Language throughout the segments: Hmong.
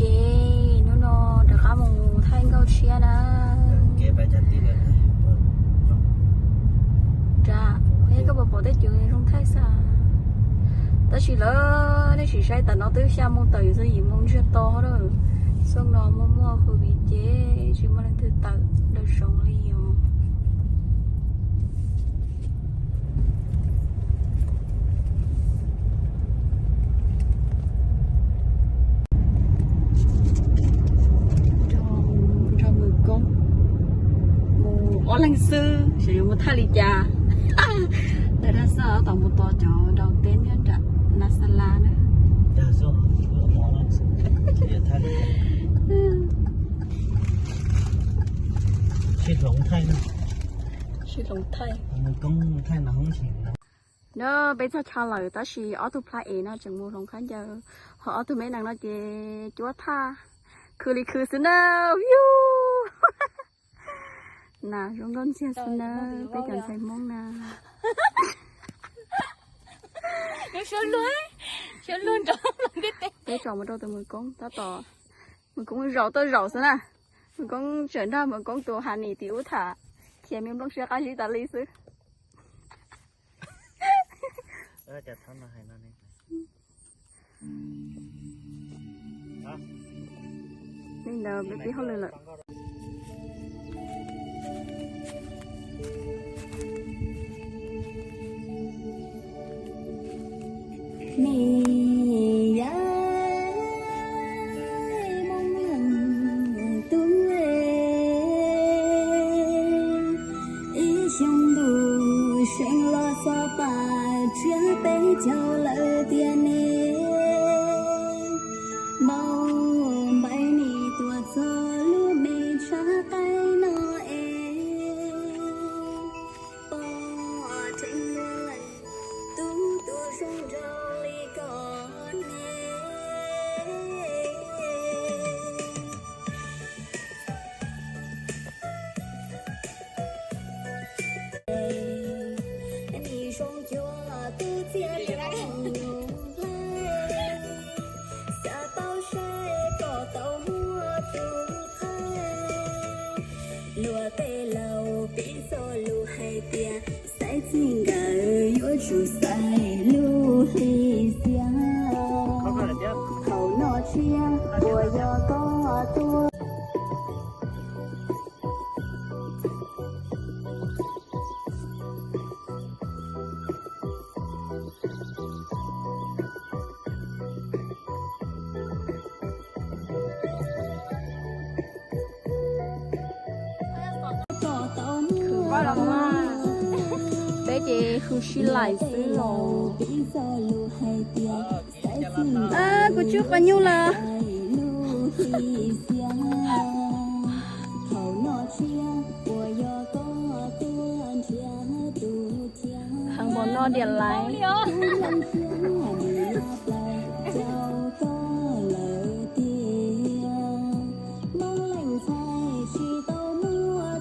Ces hnub no rov qab mus thaij nkauj tshiab na. Nrad, es koj puas pom tej cov zoo thaij xwb. Tab sis lawv nej sim saib tam no twb xya moo tawm yus txog yim moo ntsiag to lawm. Xyoo no muaj muaj covid ces tsis muaj leej twg tawm daws zoo li os. Nrog Mws Koob mus ob leeg xwb, xyov yuav mus thaij li cas. Lawv dag xwb, tom mus tos cov daus teb nyob nram Nas Xas Las na. Sib hloov thaij, sib hloov thaij. Nov peb txog chaw lawm tab sis ob tug plab ev no tseem mus hloov khaub ncaws, ho ob tug me nees no ces cuab thaj khwv li khwv xwb na. View na zoo nkauj ntxiag xwb na, peb cov ntxhais Hmoob na. Peb tsom mus rau tus Mws Koob tab tom, Mws Koob zaum tuaj zaum xwb na. Mws Koob tseem nrog Mws Koob tus ha nis tim ub tham, khiav me nplooj siab qab zib tas li xwb. Li ntawd peb pib hauj lwm lawm. Me yaj Moob Leej tub, ib xyoo ntuj seev los xov pas tshiab peb caug lawm tiag ne. Npau npais nim tuaj txog lub me tshav qaib no es, pom tseeb luag leej tub tus zoo nraug li koj ne. Nim zoo cuag tub txiaj nyoog hlais, xav paub saib koj tau muaj tus qhia. Luag tej laus piv txoj lus hais tias xaiv txij nkawm yuav tsum xaiv lub hli xiab. Thaum no tshiab puas yog koj tuaj? Khwv pab los mas, peb ces khwv sib laim xwb los. Kuv tswj qos nyuj los. Heev npaum no diam laiv. Xaiv txij nkawm yuav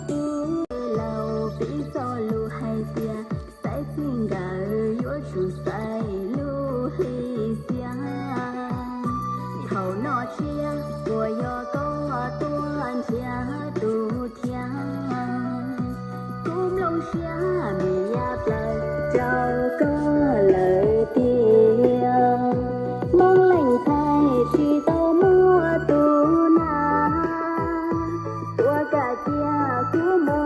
tsum xaiv lub hli xiab. Thaum no tshiab puas yog koj tuaj nrhiav tus thiab? Kuv nplooj siab mis ya plaws rau koj lawm tiag. Moob Leej Thaib tsis tau muaj tus na, tuav kam cia kuv mus